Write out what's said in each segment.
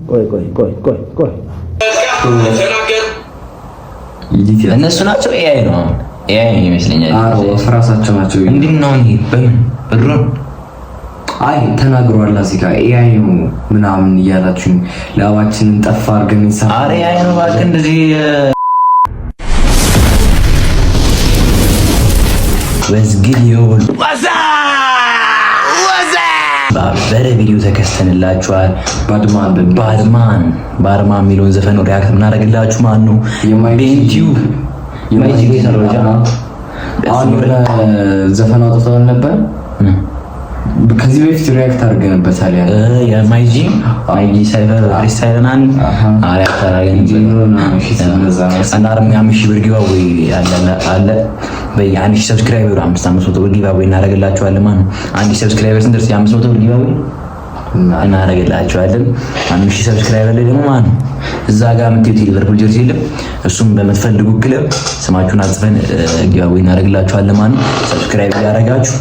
ቆይ ቆይ ቆይ ቆይ ቆይ እነሱ ናቸው። AI ነው አሁን AI ይመስለኛል። አዎ ራሳቸው ናቸው። እንዴት ነው ይሄ? በምን በድሮን? አይ ተናግሯል። እዚህ ጋር AI ነው ምናምን እያላችሁኝ ላባችንን ጠፋ አድርገን ይሰራ። ኧረ AI ነው እባክህ። እንደዚህ ወዝግድ ባበረ ቪዲዮ ተከስተንላችኋል። Badman በሚል Badman Badman የሚለውን ዘፈን ነው react የምናደርግላችሁ። ማን ነው ቤንቲዩብ የማይጂ ሰሮጃ አሁን የሆነ ዘፈን አውጥተዋል ነበር። ከዚህ በፊት react አድርገንበታል። ያ የማይጂ ማይጂ cypher freestyle ናን react አደረገን እና ደግሞ የ5,000 ብር giveaway አለ። በየ1,000 subscriber ኡ 500 ብር giveaway እናደርግላችኋለን ማለት ነው። 1,000 subscriber ስንደርስ የ500 ብር giveaway እናደርግላችኋለን። 5,000 subscriber ላይ ደግሞ ማለት ነው እዛ ጋር የምታዩት የሊቨርፑል jersey የለም፣ እሱም በምትፈልጉ ክለብ ስማችሁን አጽፈን giveaway እናደርግላችኋለን ማለት ነው። Subscribe እያደረጋችሁ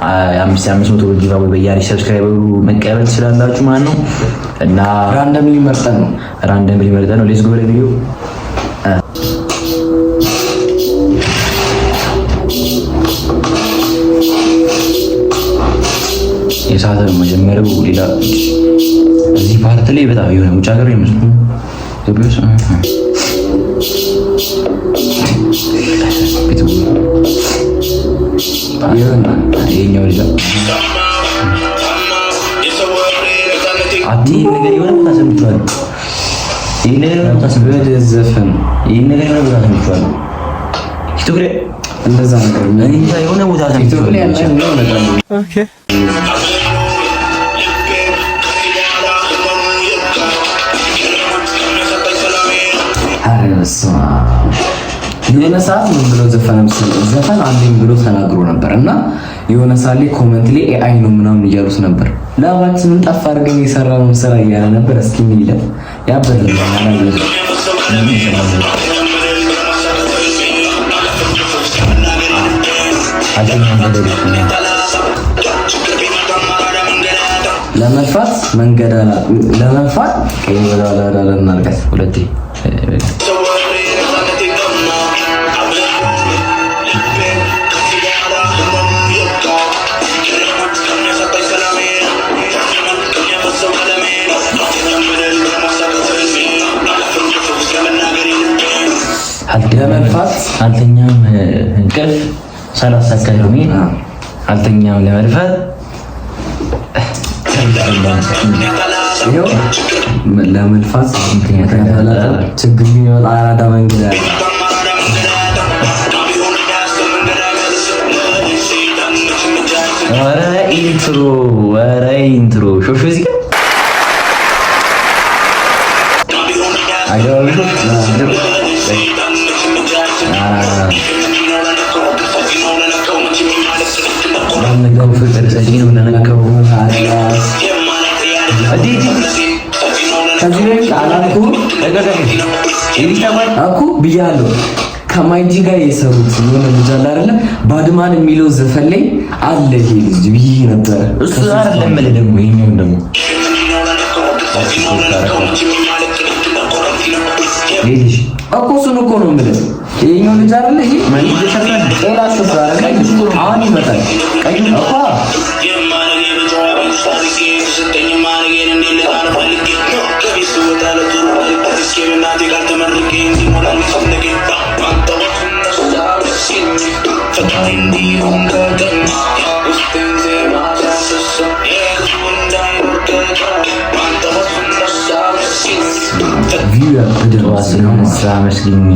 500 ብር giveaway በየ1,000 subscriber ኡ መቀበል ትችላላችሁ ማለት ነው። እና ራንደምሊ መርጠን ነው ራንደምሊ መርጠን ነው። Let's go ለቪዲዮ። የሳተ ነው መጀመሪያው። ሌላ እዚህ part ላይ በጣም የሆነ ውጭ ሀገር ይመስሉ ኢትዮጵያ ውስጥ ይሄኛው ልጅ አዲ ነገር የሆነ ቦታ ሰምቼዋለሁ። ይሄ ነገር የሆነ ቦታ ሰምቼዋለሁ። ዘፈን ይሄ ነገር የሆነ ቦታ ሰምቼዋለሁ። ቲክቶክ ላይ እንደዛ ነገር እኔ እንጃ የሆነ ቦታ ቲክቶክ ላይ ያለ ሰምቼዋለሁ። ነገር ነው። Okay. ኧረ በስመ አብ። የሆነ ሰዓት ምን ብሎ ዘፈን ዘፈን አንዴም ብሎ ተናግሮ ነበር እና የሆነ ሰዓት ላይ comment ላይ AI ነው ምናምን እያሉት ነበር። ላባችንን ጠፍ አድርገን የሰራነውን ስራ እያለ ነበር። እስኪ ምን ይላል? ያበደ ነው አላየሁትም። አልተኛም በሌሊት። ለመልፋት መንገድ አላ ለመልፋት ቀይ ወዳ እናልቀስ ሁለቴ ለመልፋት አልተኛም እንቅልፍ ሳላሳካ ህልሜ አልተኛም ለመልፋት ይኸው ለመልፋት ምክንያት አላጣም። ችግር ቢመጣ አራዳ መንገድ አለ። ኧረ intro ኧረ intro ሾሾ እዚህ ጋር አገባቢ ለነገው ፍቅር ሰጪ ነው። ለነገው ከዚህ በፊት አላልኩም እኮ ብያለሁ። ከማይጂ ጋር የሰሩት የሆነ ልጅ አለ አይደለ? Badman የሚለው ዘፈን ላይ አለ ይሄ ልጅ ብዬ ነበረ። እሱ አይደለም የምልህ ደግሞ ይኸኛውን ደግሞ ይሄ ልጅ እኮ እሱን እኮ ነው የምልህ። ይሄኛው ልጅ አይደለ? ይሄ ሌላ ሹፌር አይደለ? አሁን ይመጣል። ቀዩ እኮ View ያበደ ነው። ስነሳ መስግኝ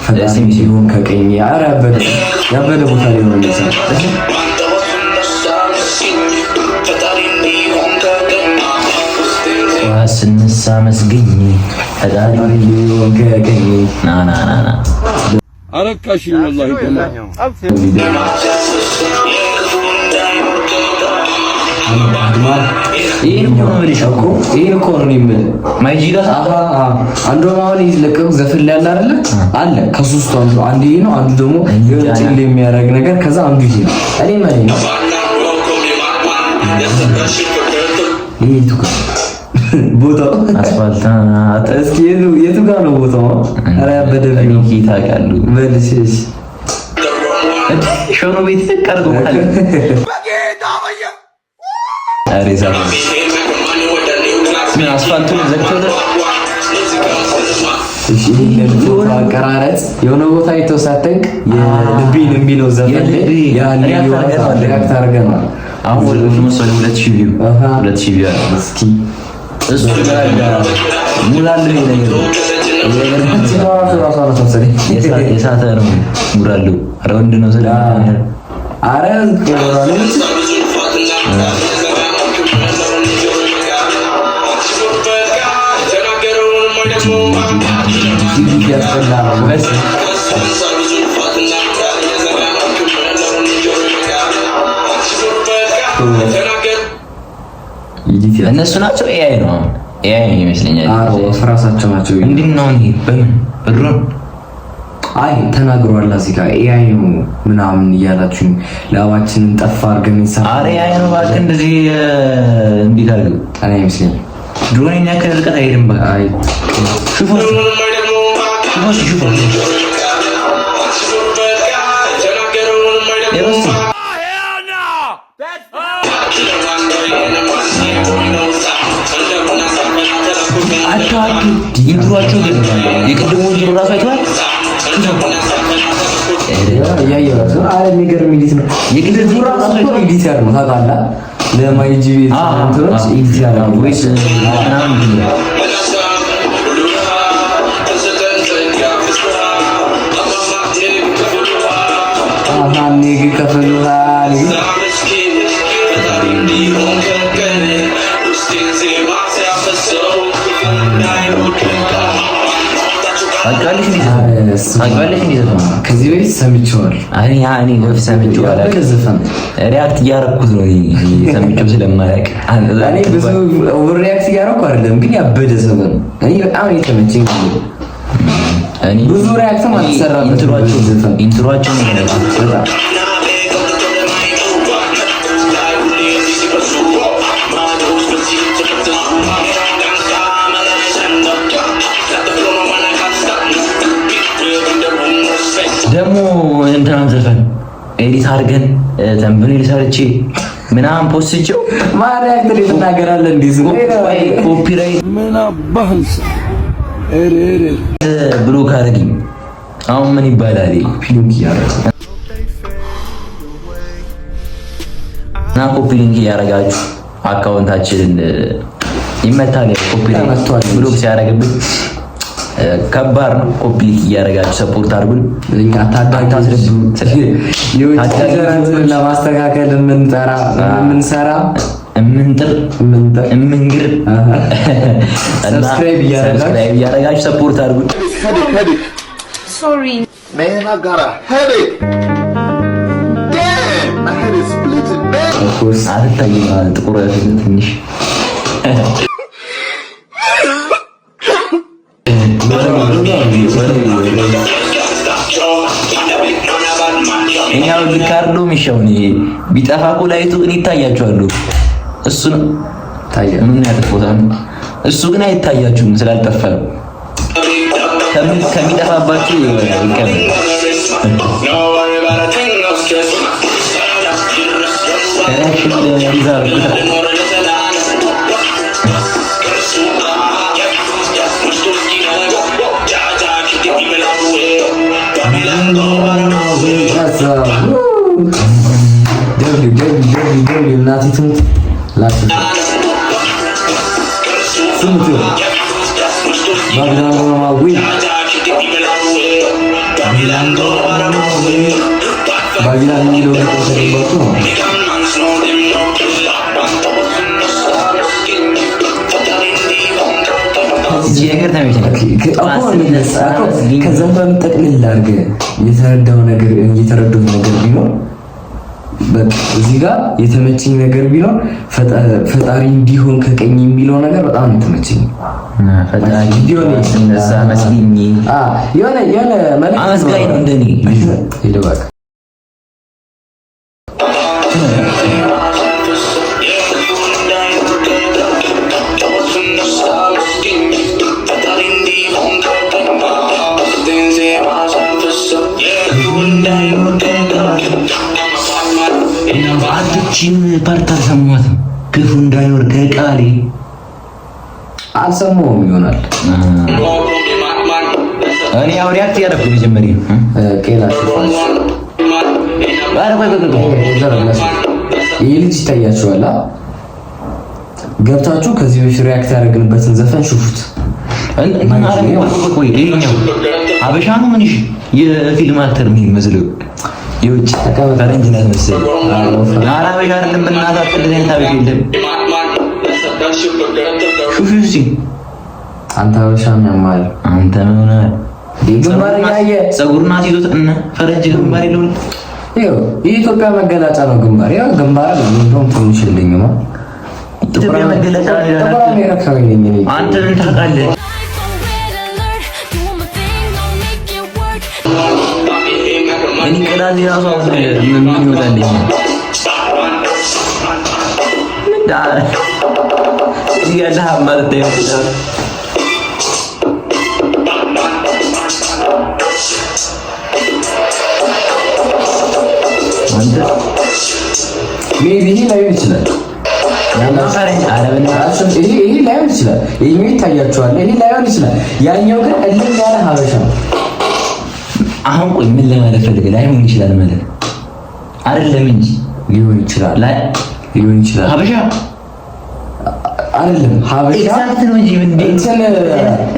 ፈጣሪ ሲሆን ከቀኝ ኧረ ያበደ ያበደ ቦታ ላይ ነው የሚሰራው። ስነሳ መስግኝ ፈጣሪ ሲሆን ከቀኝ ና ና ና ና አረካሽኝ ወላሂ ይሄን እኮ ነው የምልሽ እኮ ይሄን እኮ ነው የምልህ። ማይጂ ጋር አንዱ አሁን የለቀቁት ዘፈን ላይ ያለ አይደለ አለ ከሶስቱ አንዱ አንዱ ይሄ ነው፣ አንዱ ደግሞ የሆነ ጭል የሚያደርግ ነገር፣ ከዛ አንዱ ይሄ ነው። እኔ መሪ ነው ይሄ የቱ ጋር ቦታው አስፋልት እስኪ የቱ ጋር ነው ቦታው? ኧረ ያበደ ነው ታውቃለህ። በል እሺ፣ እሺ። ሾኖ ቤት ቀርጎ ምን አስፋልቱን ዘግተውታል። እሺ ይሄንን ፎቶ አቀራረጽ የሆነ ቦታ የተወሳተንክ የልቤን የሚለው ዘፈን ላይ ያን react አድርገናል። አሁን ወደ 2000 view 2000 view አለ። እስኪ እሱ ጋር ሙላለው ይሄ ነገር የሳተ ነው ሙላለው። ኧረ ወንድ ነው ስለ ኧረ እነሱ ናቸው። AI ነው AI ይመስለኛል። አዎ ራሳቸው ናቸው። እንዴት ነው ይሄ? በምን በድሮን? አይ ተናግሯል። እዚህ ጋር AI ነው ምናምን እያላችሁ ላባችንን ጠፋ አድርገን ይሰራ። ኧረ AI ነው እባክህ። እንደዚህ እንዴት አድርገው? እኔ አይመስለኝም። ድሮን ያክል ርቀት አይሄድም። እባክህ አይ ሹፎ ሹፎ ሹፎ intro ኣቸው ግን የቅድሙ intro ራሱ አይተዋል። እያየሁት ነው። አረ የሚገርም edit ነው። የቅድሙ ራሱ editor ነው ታውቃለህ። ለማይጂ ቤት እንትኖች edit ያደርጋል voice ምናምን ከፍሉሃል ታውቂዋለሽ? እንዴ ከዚህ በፊት ሰምቼዋለሁ። እኔ በፊት ሰምቼው አላውቅም። react እያደረኩት ነው ሰምቼው ስለማያውቅ እኔ ብዙ over react እያደረኩ አይደለም፣ ግን ያበደ ዘፈን እኔ በጣም የተመቸኝ ብዙ react ም አልተሰራበትም። intro ኣቸው ነው በጣም ደግሞ እንትናን ዘፈን edit አድርገን thumbnail ሰርቼ ምናምን post ቼው ማርያም ትናገራለህ። እንዲህ copyright ምን አባህንስ block አደረገኝ። አሁን ምን ይባላል? እና copy link እያደረጋችሁ account ኣችንን ይመታል። copy link block ሲያደርግብን ከባድ ነው። copy link እያደረጋችሁ support አድርጉን። እኛ ታዳጊ የውጭ ለማስተካከል የምንጠራ የምንሰራ የምንጥር የምንግር subscribe እያደረጋችሁ support አድርጉን። Sorry. Man, I got a headache. Damn, my head is splitting, man. አትታይም፣ ጥቁር ትንሽ እኛው ልክ አይደለሁም። ይሻውን ቢጠፋ እኮ light ኡ እኔ ይታያችኋለሁ። እሱ ነው ምን ያጥፎታል። እሱ ግን አይታያችሁም ስላልጠፋ ነው። ከሚጠፋባችሁ ይቀመጥ። reaction ይዛል። እናቴ ትሙት ባቢላን የሚለው ግጥም ተገባችሁ ነው። ነገር ከዘፈኑ ጠቅልል አድርገህ የተረዳው ነገር የተረዳው ነገር ቢኖር እዚህ ጋር የተመቸኝ ነገር ቢኖር ፈጣሪ እንዲሆን ከቀኝ የሚለው ነገር በጣም ነው የተመቸኝ። ፈጣሪ እንዲሆን ስነሳ መስግኝ የሆነ የሆነ መልዕክት አመስጋኝ ነው እንደኔ ሄደው በቃ እቺን part አልሰማትም። ክፉ እንዳይኖር ከቃሌ። አልሰማሁም ይሆናል። እኔ ያው react እያደረኩ መጀመሪያ ቄላ ሽፋሽ። ኧረ ቆይ ቆይ ቆይ። ይህ ልጅ ይታያችኋል። አ? ገብታችሁ ከዚህ በፊት react ያደረግንበትን ዘፈን ሹፉት። እንትን ኧረ ቆይ ቆይ ቆይ፣ ይኸኛው ሀበሻ ነው? ምን? እሺ፣ የፊልም actor የሚመስለው የውጭ ፈረንጅ ናት መሰለኝ። ኧረ ሀበሻ አይደለም። በእናትህ እንደዚህ አይነት ሀበሻ የለም። ሹፍ እስኪ። አንተ ሀበሻ ያማል። አንተ ምን ሆነሃል? ግንባር እያየ ፀጉሩን አስይዞት እና ፈረንጅ ግንባር የለውም። ይኸው የኢትዮጵያ መገለጫ ነው ግንባር። ያው ግንባር ነው። እንደውም ትንሽ የለኝም። ኢትዮጵያ መገለጫ ነው ይላል። ጥቁር አሜሪካዊ ነኝ እኔ። አንተ ምን ታውቃለህ? Red alert, doing my thing, gon' make it work. እኔ ቅላጼ ራሱ አሁን ምን ይወጣልኝ? ምን እዚህ ያለ ማለት ነው። አንተ Maybe ይሄ ላይሆን ይችላል። ፈረንጅ ኧረ በእናትህ። ይሄ ላይሆን ይችላል። ይሄኛው ይታያችኋል። ይሄ ላይሆን ይችላል። ያኛው ግን እልም ያለ ሀበሻ ነው። አሁን ቆይ፣ ምን ለማለት ፈልገህ? ላይሆን ይችላል ማለት አይደለም እንጂ። ሊሆን ይችላል። ላይ ሊሆን ይችላል። ሀበሻ አይደለም ሀበሻ Exact ነው እንጂ ምን እንትን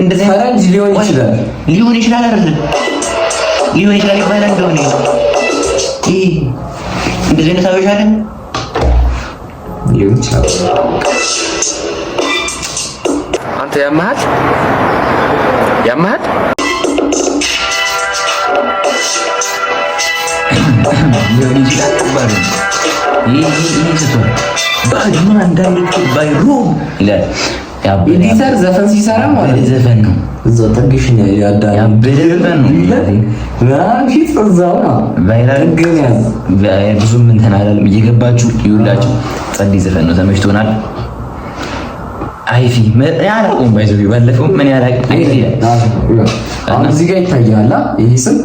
እንደዚህ ፈረንጅ ሊሆን ይችላል። ሊሆን ይችላል አይደለም፣ ሊሆን ይችላል ይባላል እንደሆነ። ይሄ እንደዚህ አይነት ሀበሻ አለ። ሊሆን ይችላል። አንተ ያመሃል ያመሃል። ሊሆን ይችላል ይባላል። ይሄ ይሄ ስቷል bad man directed by ሮብ ይላል። ያበደ Editor ዘፈን ሲሰራ ማለት ነው። ዘፈን ነው። እዛው ጥግሽን ያዳል። ያበደ ዘፈን ነው። ምናምን ፊት እዛው ነው። Viral ጥግን ያዝ። ብዙም እንትን አላለም። እየገባችሁ ይውላችሁ። ጸዲ ዘፈን ነው፣ ተመችቶናል። አይፊ አላውቀውም። ባይዘው ባለፈው ምን ያላቅ አይፊ። አሁን እዚህ ጋር ይታያል። ይህ ስም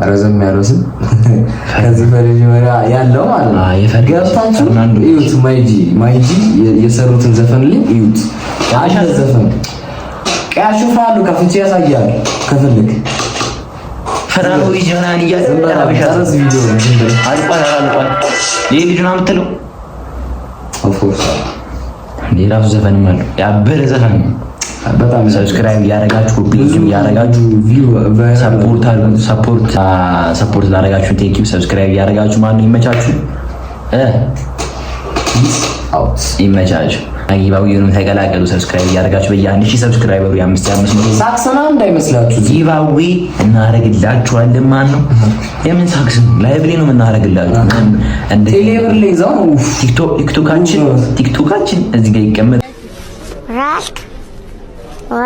ረዘም ያለው ስም ከዚህ በመጀመሪያ ያለው ማለት ነው። የፈረንጅ ገብታችሁ ፈርናንዶ። እዩት። ማይጂ ማይጂ የሰሩትን ዘፈን ላይ እዩት። አለ ዘፈን ቀያሹፋሉ ከፍቼ ያሳያል ከፈለግ። ፈራኖ ልጅ ምናምን እያለ ዝም በል። ሀበሻ ጨረስ ቪዲዮ ነው፣ ዝም በል። አልቋል አልቋል። ይሄ ልጅ ነው የምትለው? Of course. የራሱ ዘፈንም አለው። ያበደ ዘፈን ነው። በጣም Subscribe እያደረጋችሁ፣ copy link እያደረጋችሁ view viral support አድርጉ። Support ላደረጋችሁ thank you። Subscribe እያደረጋችሁ ማነው ይመቻችሁ Out. ይመቻችሁ። Giveaway ውንም ተቀላቀሉ። Subscribe እያደረጋችሁ በየ1000 subscriber ኡ የ5 500 ሳክሰና እንዳይመስላችሁ። Giveaway እናደርግላችኋለን። ማን ነው? የምን ሳክስ ነው? Live ላይ ነው የምናደርግላችሁ። እንደ ቴሌብር ላይ እዛው ነው። ኡፍ። ቲክቶካችን እዚህ ጋር ይቀመጥ ራስክ ዋ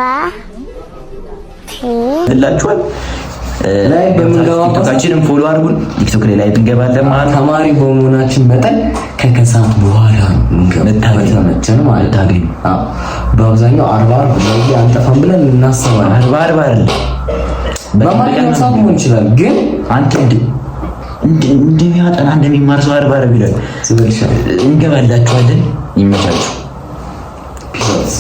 ቲ ላችኋል። Live በምንገባበት ቲክቶካችንን follow አድርጉን። ቲክቶክ ላይ live እንገባለን ማለት ነው። ተማሪ በመሆናችን መጠን ከከሰዓት በኋላ ነው የምንገባው። መታገኝ። በተመቸን ማለት ነው። መታገኝ። አዎ። በአብዛኛው አርባ አርብ ላይ አንጠፋም ብለን እናስባለን። አርባ አርባ አይደለም። በማንኛውም ሰዓት መሆን ይችላል፣ ግን አንተ እንደሚያጠና እንደሚማር ሰው አርባ አርብ ይላል። ዝበልሻል። እንገባላችኋለን። ይመቻችሁ። Peace.